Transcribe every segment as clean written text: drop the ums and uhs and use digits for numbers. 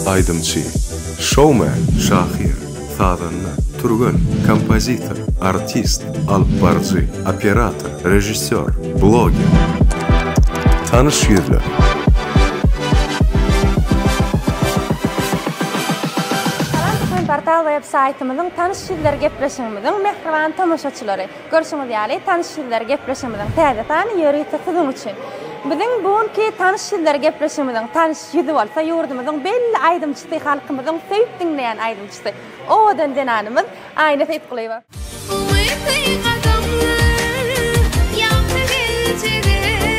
Aýdymçy, şoumen, şahyr, sazanda, türgen, kompozitor, artist, alypbaryjy, operator, režissýor, bloger. Tanyş ýüzler. Salam Türkmenportal web saýtymyzyň Tanyş ýüzler gepleşigimiziň mähriban tomaşaçylary! Görşüňiz ýaly, Tanyş ýüzler gepleşigimiziň täze sany ýörite siziň üçin. Biziň bu günki Tanyş ýüzler gepleşigimiziň tanyş ýüzi bolsa ýurdumyzyň belli aýdymçysy, halkymyzyň söýüp diňleýän aýdymçysy, owadan zenanymyz Aýna Seýitgulyýewa. Umytly gadamlar ýagty geljege,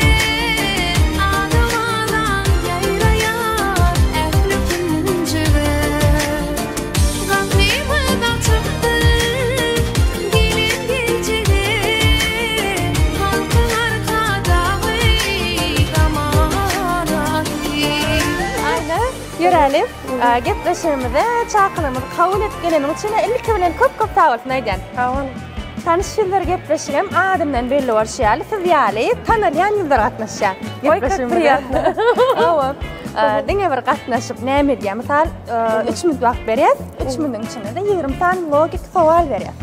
Ady-owazaň ýaýraýar ähli künjege. Gapymyz açykdyr gelen geljege, Halkyň Arkadagy zamanasy. Aýna, ýöräli. Gepleşigimize çakylygymyzy kabul edip geleniň üçin ilki bilen köp-köp sag bolsun aýdýan. Sag boluň. Tanyş ýüzler gepleşigem adyndan belli bolşy ýaly, siz ýaly tanalýan ýüzler gatnaşýar. Oý, как priýatno. Hawa. Diňe bir gatnaşyp näme edýär? Mysal, 3 minut wagt berýäs. 3 minutyň içinde-de 20 sany logik sowal berýäs.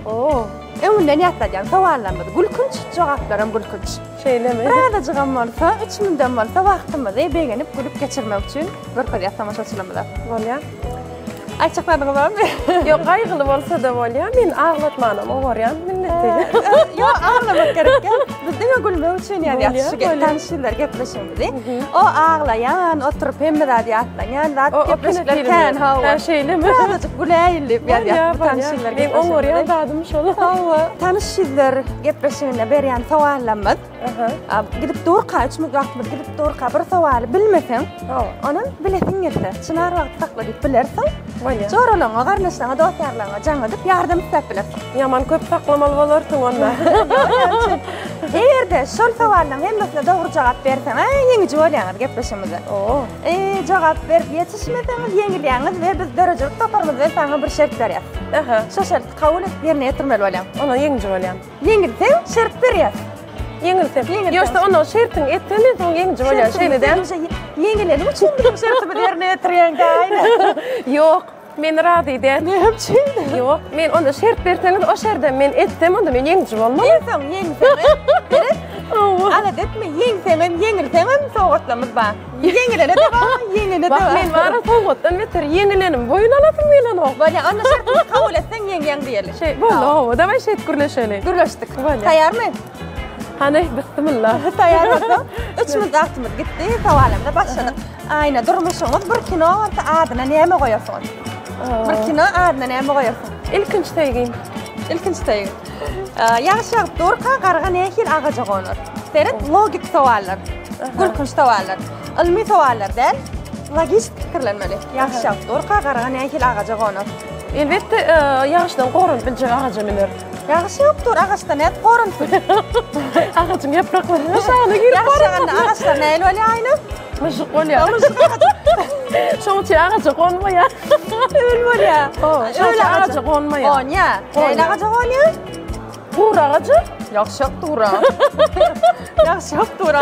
Oo. Öňünden ýatladýan sowallarymyz gülkünç, jogaplaram gülkünç. Şeýlemi? Birazajygam bolsa, 3 minudam bolsa wagtymyzy begenip, gülüp geçirmek üçin görkezýäs tomaşaçylarymyza. Bolýar. Aýtjak zadyňyz barmy? Ýok, gaýgyly bolsa-da bolýar. Men aglatmanam oňarýan milleti. Ýok, aglamak gerek däl. Biz diňe gülmek üçin ýazýas şu tanyş ýüzler gepleşigimizi. O aglaýan, oturyp hemme zady ýatlanýan zat gepleşikler kän, hawa. Hä, şeýlemi? Birazajyk güläýin diýip ýazýas bu tanyş ýüzler gepleşigimizi. Meň oňarýan zadym şol. Hawa. Tanyş ýüzler gepleşiginde berýän sowallarymyz. Gidip durka, üç minut wagtymyz gidip durka bir sowaly bilmeseň, onam bilesiň gelse, çynar wagt sakla diýip bilersiň. Bolýar. Joralaryňa, garyndaşlaryňa, dost-ýarlaryňa jaň edip ýardam isläp bilersiň. Ýaman köp saklamaly bolarsyň onda. Eger-de şol sowallaryň hemmesine dogry jogap berseň, ýeňiji bolýaňyz gepleşigimizde. Oo. Jogap berip ýetişmeseňiz ýeňilýäňiz we biz döredijilik toparymyz bilen saňa bir şert berýäs. Aha. Şo şerti kabul edip ýerine ýetirmeli bolýaň. Onda ýeňiji bolýan. Ýeňilseň şert berýäs. Ýeňilsem. Ýeňilseň. Ýogsa onda şertiňi etseň men soň ýeňiji bolýan. Şeýle däl? Ýeňileniň üçin biziň şertimizi ýerine ýetirýäň daýna. Ýok, men razy däl. Näme üçin? Ýok, men onda şert berseňiz o şerdem men etsem onda men ýeňiji bolmaly. Ýeňseň, ýeňseň. Seret. Alada etme, ýeňseňem, ýeňilseňem sowgatlarymyz bar. Ýeňilene-de bar, ýeňene-de Bak bar. men bara sowgatdan beter ýeňilenim boýun alasym gelenok. Bolýa, onda şertimizi kabul etseň ýeňýäň diýeli. Şeý, boldy, hawa, daway şeýdip gürleşeli. Gürleşdik. Bolýa. Taýýarmy? Hany, bismillah. Taýýar bolsaň, 3 minut wagtymyz gitdi, sowalymyza başladyk. Aýna, durmuşyňyz bir kino bolsa adyna näme goýarsyňyz? Bir kino adyna näme goýarsyň? Ilkinji söýgim. Ilkinji söýgim. Ýagyş ýagyp durka garga nähili agaja gonar? Seret, logik sowallar. Gülkünç sowallar. Ylmy sowallar däl. Logik pikirlenmeli. Ýagyş ýagyp durka garga nähili agaja gonar? Elbetde, ýagyşdan goranyp biljek agaja müner. Ýagyş ýagyp dur, agaçdan nädip goransyn? Agajyň ýapraklarynyň aşagyna girip Ýagyş ýaganda agaçlar nähili bolýar Aýna? Myžžyk bolýar. Myžžyk agaç. Şonuň üçin agaja gonmaýar. Öl bolýar. Şonuň üçin agaja gonmaýar. Gonýar. Nähili agaja gonýar? Gury agaja? Ýagşy dura. Ýagşy dura.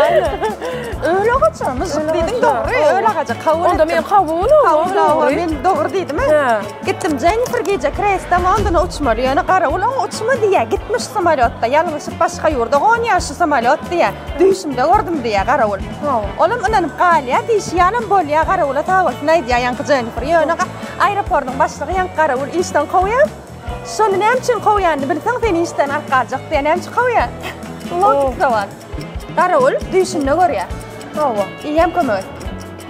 Öl agaja, myžžyk diýdiň dogry, öl agaja kabul Onda men kabul, kabul, men dogry diýdim. Gitdim Jennifer gije Kresda Londona uçmaly, ýöne garawul oňa uçma diýýär, gitmiş samolýotda, ýalňyşyp başga ýurda gonýar şu samolýot diýýär. Düýşümde gördüm diýýär garawul. Olam ynanyp galýar, diýşi ýalam bolýar, garawula sag bolsun aýdýar ýaňky Jennifer. Ýöne aeroportyň başlygy ýaňky garawul işden kowýar. Şony näme üçin kowýanyny bilseň seni işden alyp galjak diýýär. Näme üçin kowýar? Logik sowal. Garawul düýşünde görýär. Hawa. Eýýäm kömek et.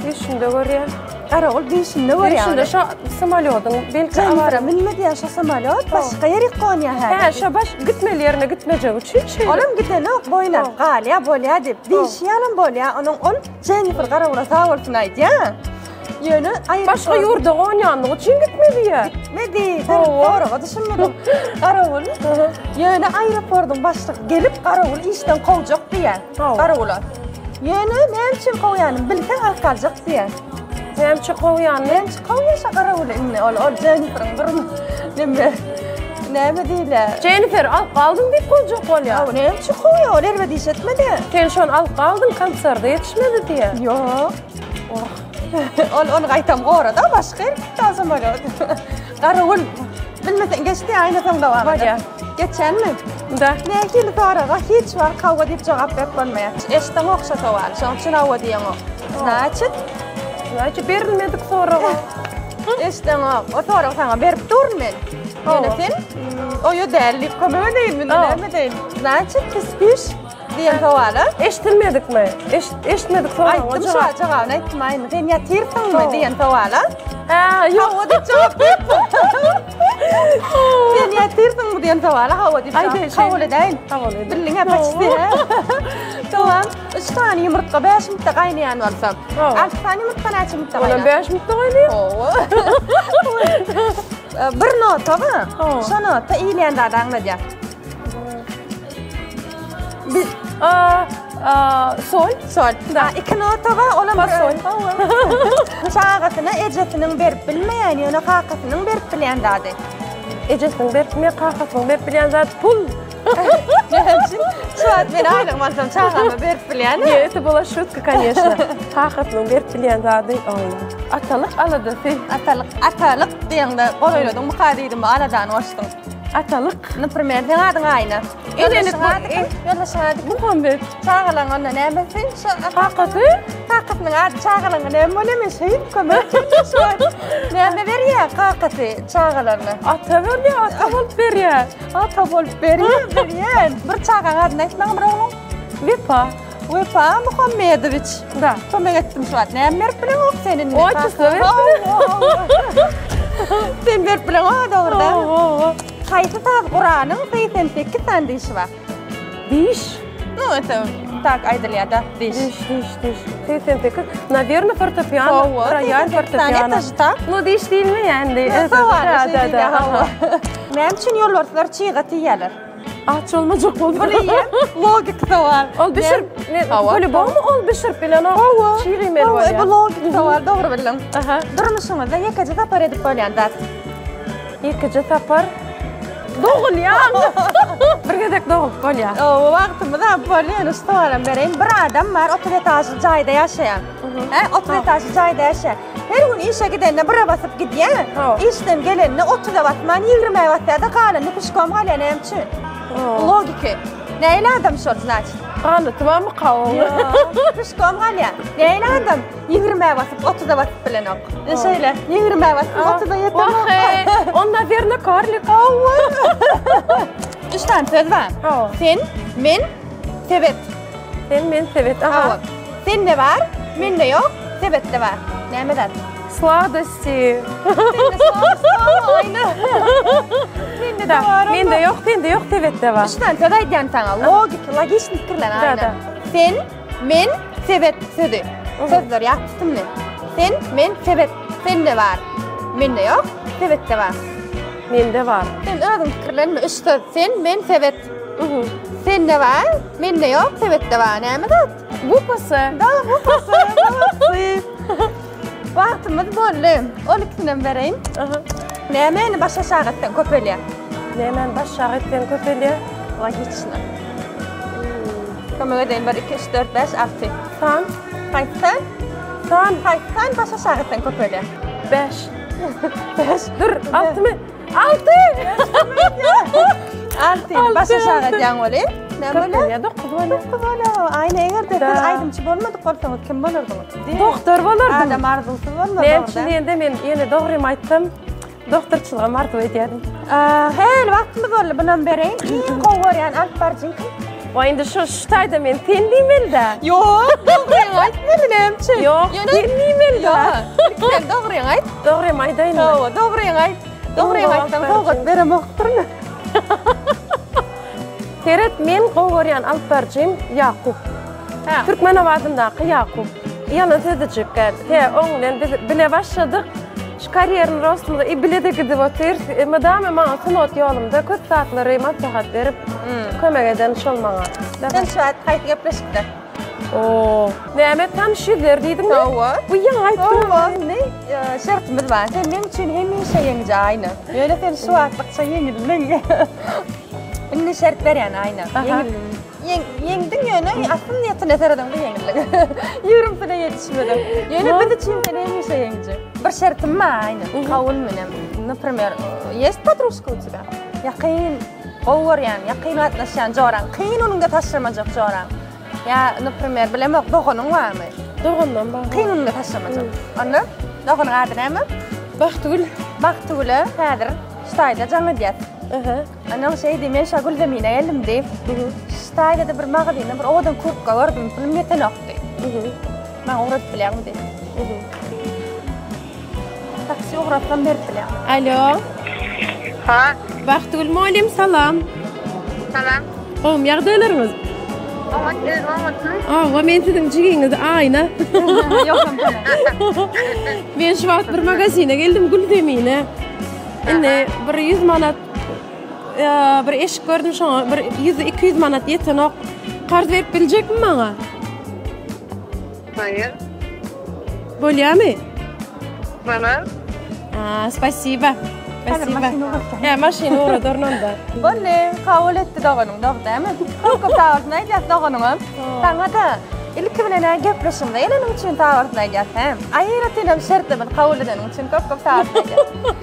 Düýşünde görýär. Garawul düýşünde görýär. Düýşünde şo samolýodyň belki awariýa münme diýýär şo samolýot başga ýere gonýar häzir. Hä, şo baş gitmeli ýerine gitmejek üçin şeýle. Olam gidenok, boýun alyp galýar, bolýar diýip. Düýşi ýalam bolýar. Onuň ol Jennifer garawula sag bolsun aýdýar. Ýöne aýry Başga ýurda gonýanlygy üçin gitmedi ýa. Gitmedi. Sen soraga düşünmediň. Garawul. Ýöne aeroportyň başlygy gelip garawuly işden kowjak diýýär. Garawula. Ýöne näme üçin kowýanyny bilseň alyp galjak diýýär. Näme üçin kowýanyny? Näme üçin kowýar şo garawuly indi ol ol Jenniferiň bir neme näme diýilýär? Jennifer alyp galdyň diýip kowjak bolýar. Hawa, näme üçin kowýar ol erbet iş etmedi. Sen şony alyp galdyň konserde ýetişmedi diýýär. Ýok. Oh. Ol ony gaýtam gorada başga ýere gitdi o samolýot. Garawul. Bilmeseň geçdi aýna soň dowam eder. Geçenmi? Da. Nähili soraga hiç wagt hawa diýip jogap berip bolmaýar. Eşdeňok şo sowaly. Şoň üçin hawa diýeňok. Значит, Значит, berilmedik soraga. Eşdeňok. O soragy saňa berip durun men. Ýöne sen oýa däl diýip kömek edeýin, indi näme edeýin? Значит, ты спишь? Diýen sowala. Eşdilmedikmi? Eşitmedik soragyňa Aýtdym şo jogabyny aýtdym aýny. Sen ýatyrsyňmy diýen sowala. Hä, ýok. Hawa diýip jogap berip. Sen ýatyrsyňmy diýen sowala hawa diýip jogap. Kabul edäýin. Kabul edin. Bildiň-ä почти. Tamam. Üç sany ýumurtga 5 minutda gaýnaýan bolsa. Alty sany ýumurtga näçe minutda gaýnar? Olam 5 minutda gaýnaýar. Hawa. Bir nota bar. Şo nota iýilýän zady aňladýar. Biz a a sol sol. Da iki nota bar, olam Fasol. Çagasyna ejesiniň berip bilmeýän, ýöne kakasynyň berip bilýän zady. Ejesiniň berip bilmeýän, kakasynyň berip bilýän zady pul. Näme üçin? Şu wagt men aýlygym alsam çagama berip bilýän. Ne, это была шутка, конечно. Kakasynyň berip bilýän zady, oý. Atalyk aladasy. Atalyk, atalyk diýeňde golaýladyňmyka diýdim, aladany goşduň. Atalyk. Naprimer, seň adyň Aýna. Enelik Ýoldaşyň ady kim? Ýoldaşyň ady kim? Muhammet. Çagalaň onda nämesi? Şo Kakasy? Kakasynyň ady çagalaňa näme bolýar? Men şeýdip kömek etdim şu wagt. Näme berýär kakasy çagalaryna? Ata berýär, ata bolup berýär. Ata bolup berýär, berýär. Bir çagaň adyny aýt maňa bir ogluň. Wepa. Wepa Muhammedowiç. Da. Kömek etdim şu wagt. Näme berip bileňok sen indi? Otçestvo berip Sen berip bileňok dogry da. Haýsy saz guralyň 88 sany dişi bar? Diş? Nu, это tak aýdylýar da, diş. Diş, diş, diş. 88. Nawerno fortepiano. Hawa, Roýal 88 sany, fortepiano. это же tak. Nu, diş diýilmeýär indi. Da, da, da. Hawa. Näme üçin ýolbarslar çyga tiýýärler? Aç olmajak boldy. Bu näme? Logik sowal. Ol bişirip, polýubomy ol bişirip bilenok. Hawa. Çig iýmeli bolýar. Bu logik sowal, dogry bildiň. Aha. Durmuşyňyzda ýekeje sapar edip bolýan zat. Ýekeje sapar dogulýan. Bir gezek dogulyp bolýar. Hawa, wagtymyz az boldy, ýöne şu sowalam bereýin. Bir adam bar, 30 etažly jaýda ýaşaýan. Hä, 30 etažly jaýda ýaşaýan. Her gün işe gidende bire basyp gidýär. Işden gelende otuza basman ýigrimä basýar-da galany pişkom galýar näme üçin? Logiki. Nähili adam şol znaçit? Ganaty barmyka oň? Ýok. Pişkom galýar. Nähili adam ýigrimä basyp otuza basyp bilenok? Şeýle ýigrimä basyp otuza ýetenok. Wah-eý, on nawerno karlik. Hawa. Üç sany söz bar. Sen, men, sebet. Sen, men, sebet. Aha. Hawa. Sende bar, mende ýok, sebetde bar. Näme zat? Sladosti. Sende sladosti aýna. Mende de bar. Mende ýok, sende ýok, sebetde bar. Üç sany söz aýdýan saňa. Logik, logiçny pikirlen aýna. Sen, men, sebet sözi. Sözler ýat tutumly. Sen, men, sebet. Sende bar. Mende ýok, sebetde bar. Mende bar. Sen özüň pikirlenme. Üç söz. Sen, men, sebet. Sende bar, mende ýok, sebetde bar. Näme zat? Bupasy. Da, bupasy. Molodцы. Wagtymyz boldy. Ol ikisinem bereýin. Nämäni baş aşak etseň köpelýär? Nämäni baş aşak etseň köpelýär? Logiçno. Kömek edeýin, 1, 2, 3, 4, 5, 6. San. Haýsy san? San. Haýsy san baş aşak etseň köpelýär? 5. 5. Dur, altymy? Alty! Alty. Baş aşağı edýäň weli. Näme bolýar? Köpelýär, dokuz bolýar. Dokuz bolýar. Aýna eger-de siz aýdymçy bolmadyk bolsaňyz kim bolardyňyz? Doktor bolardym. Adam arzuwsyz bolmaz. Näme üçin diýende men ýene dogrymy aýtsam, doktorçylygam arzuw edýärdim. Hel wagtymyz boldy, bunam bereýin. Iň gowy görýän alyp baryjyň kim? Waý indi şu şu taýda men sen diýmeli-dä. Ýok, dogryňy aýtmaly näme üçin? Ýok, sen diýmeli-dä. Ýok, sen dogryňy aýt. Dogrymy aýdaýynmy? Hawa, dogryňy aýt. Dogryňy aýtsaň sowgat beremokdyryn. Seret, men gowy görýän alyp baryjym Ýakup. Türkmenabadyndaky Ýakup. Ýalan sözlejek däl. He, oň bilen biz bile başladyk. Şu karýerny rostumyza i bile-de gidip otyrys. Mydama maňa sungat ýolumda köp zatlary maslahat berip, kömek eden şol maňa. Sen şu wagt haýsy gepleşikde? Oo. Näme tanyş ýüzler diýdiňmi? Hawa. Bu ýaňy aýtdyň. Hawa, indi şertimiz bar. Sen meň üçin hemişe ýeňiji Aýna. Ýöne sen şu wagtlykça ýeňildiň. Indi şert berýän Aýna. Ýeňildiň. Ýeňdiň ýöne asyl niýetine seredeňde ýeňildiň. Ýigrimsine ýetişmediň. Ýöne biz üçin sen hemişe ýeňiji. Bir şertim bar Aýna. Kabul menem. Naprimer, есть подружка у тебя? Ýakyn, gowy görýän, ýakyn gatnaşýan joraň. Kyn günüňde taşlamajak joraň. Ýa, naprimer, bilemok, doganyň barmy? Dogandan bar. Kyn günüňde taşlamajak. Onda doganyň ady näme? Bagtygül. Bagtygüle häzir şu taýda jaň edýäs. Aha. Ondan şeý diý, men şo Gülzemine geldim diý. Şu taýda-da bir magazynda bir owadan kurtka gördüm, pulum ýetenok diý. Maňa ugradyp bilýäňmi diý. Taksi ugratsam berip bilýäňmi? Alo. Ha. Bagtygül mugallym salam. Salam. Gowumy ýagdaýlaryňyz? Oňat, özüň oňatmy? Hawa, men siziň jigiňiz Aýna. Ýokam Men şu wagt bir magazine geldim, Gülzemine. Indi bir 100 manat bir eşik gördüm şoňa bir 100-200 manat ýetenok. Karz berip biljekmi maňa? Haýyr. Bolýamy? Bolar. Aa, spasiba. Spasiba. Hä, maşyn ugradaryn onda. Boldy, kabul etdi doganyň, dogry dälmi? Köp köp sag bolsun aýdýas doganyňa. Saňa-da ilki bilen-ä gepleşigimize geleniň üçin sag bolsun aýdýas, hä? Aýratynam şertimizi kabul edeniň üçin köp köp sag bolsun aýdýas.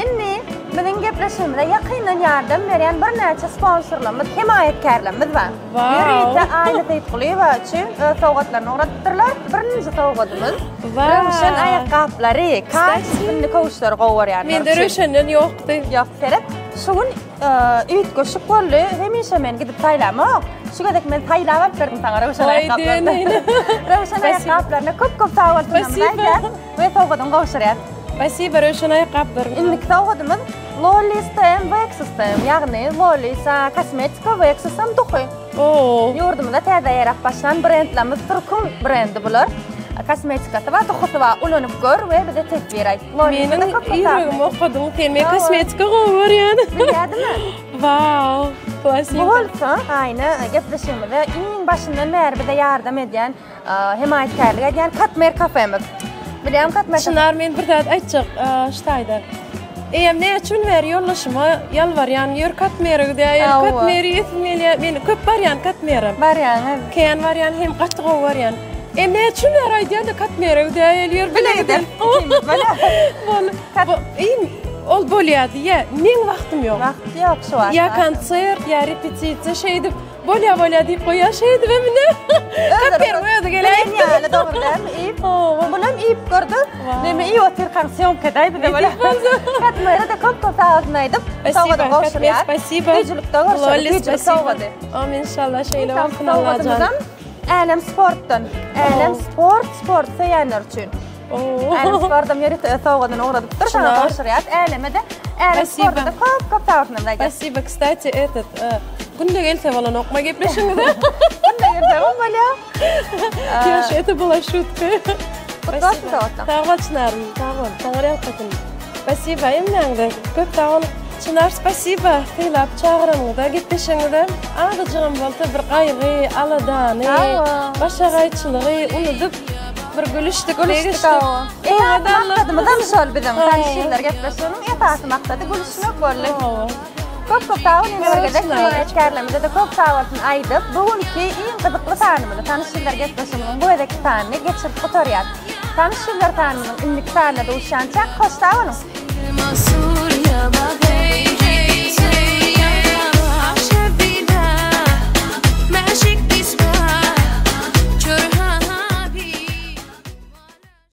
Indi biziň gepleşigimize ýakyndan ýardam berýän birnäçe sponsorlarymyz, hemaýatkärlerimiz bar. Ýörite Aýna Seýitgulyýewa üçin öz sowgatlaryny ugradypdyrlar. Birinji sowgadymyz Röwşen aýakgaplary, kaçestwenny köwüşleri gowy görýänler üçin. Mende Röwşenden ýokdy. Ýok, seret, şu gün üýtgeşik boldy. Hemişe men gidip saýlamok. Şu gezek men saýlap alyp berdim saňa Röwşen aýakgaplaryny. Röwşen aýakgaplaryna köp-köp sag bolsun aýdýas we sowgadyňy gowşurýas. Spasiba Röwşen aýakgaplaryň. Indiki sowgadymyz Lollis TM Vexus TM, ýagny Lollis kosmetika Vexus hem duhy. Oo. Ýurdumyzda täze ýaýrap başlan brendlerimiz türküň brendi bular. Kosmetikasy bar, duhusy bar. Ulanyp gör we bize teswir aýt. Meniň ýüregimi okadyň sen. Men kosmetika gowy görýän. Bilýärdiňmi? Wow. Bu bolsa aýna gepleşigimize iň başyndan bäri bize ýardam edýän Hemaýatkärlik edýän Katmer kafemiz. Bilýäňmi Katmer? Çynar men bir zat aýtjak şu taýda. Eýýäm näçe gün bäri ýoldaşyma ýalbarýan, ýör Katmere gidäýeli, Katmeri iýesim gelýär. Men köp barýan Katmere. Barýaňyz. Kän barýan hem gaty gowy barýan. E näçe gün bäri aýdýan-da Katmere gidäýeli, ýör bile gidelim. Bol. Ol bolýar diýýär. Meň wagtym ýok. Wagt ýok şu wagt. Ýa konsert, ýa repetisiýa şeýdip Bolýa bolýa diýip goýýar şeýdibem ine. Kaperiň özi geläýipdir. Bilen ýaly dogry dälmi iýip. Munam iýip gördü. Neme iýip otyrkaň sýomka edaý bize bolýa. Fatmara-da köp köp sag bolsun aýdyp, sowgady gowşurýar. Spasiba. Süýjülikde görşeris, süýjülik sowgady. Amin inşallah şeýle bolsun Allajan. Älem sportdan. Älem sport, sport söýenler üçin. Älem sportam ýörite öz sowgadyny ugradypdyr, şoňa gowşurýas. Äleme-de, Älem sporta-da köp köp sag bolsun aýdýas. Spasibo, kstati, этот, günde gelse bolanokma gepleşigiňize? Günde gelse hem bolýar. Ýoş, это была şutka. Gutly bolsun sowgatlaň. Sag bol Çynarym, sag bol. Saňa ýalkasyn. Spasibo hemmäňize. Köp sag boluň. Çynar spasibo sylap çagyranyňyza, gepleşigiňize. Azajygam bolsa bir gaýgy, aladany, başagaýçylygy unudyp Bir gülüşdik, Gülüşdik hawa. Esasy maksadymyzam şol biziň. Tanyş ýyllar gepleşiginiň esasy maksady gülüşmek boldy. Köp köp sag boluň ýene bir gezek hemaýatkärlerimize-de köp sag bolsun aýdyp, bu günki iň gyzykly sanymyzy, Tanyş ýyllar gepleşigimiziň bu gezekki sanyny geçirip gutarýas. Tanyş ýyllar sanymyzyň indiki sanyna duşýançak hoş sag boluň!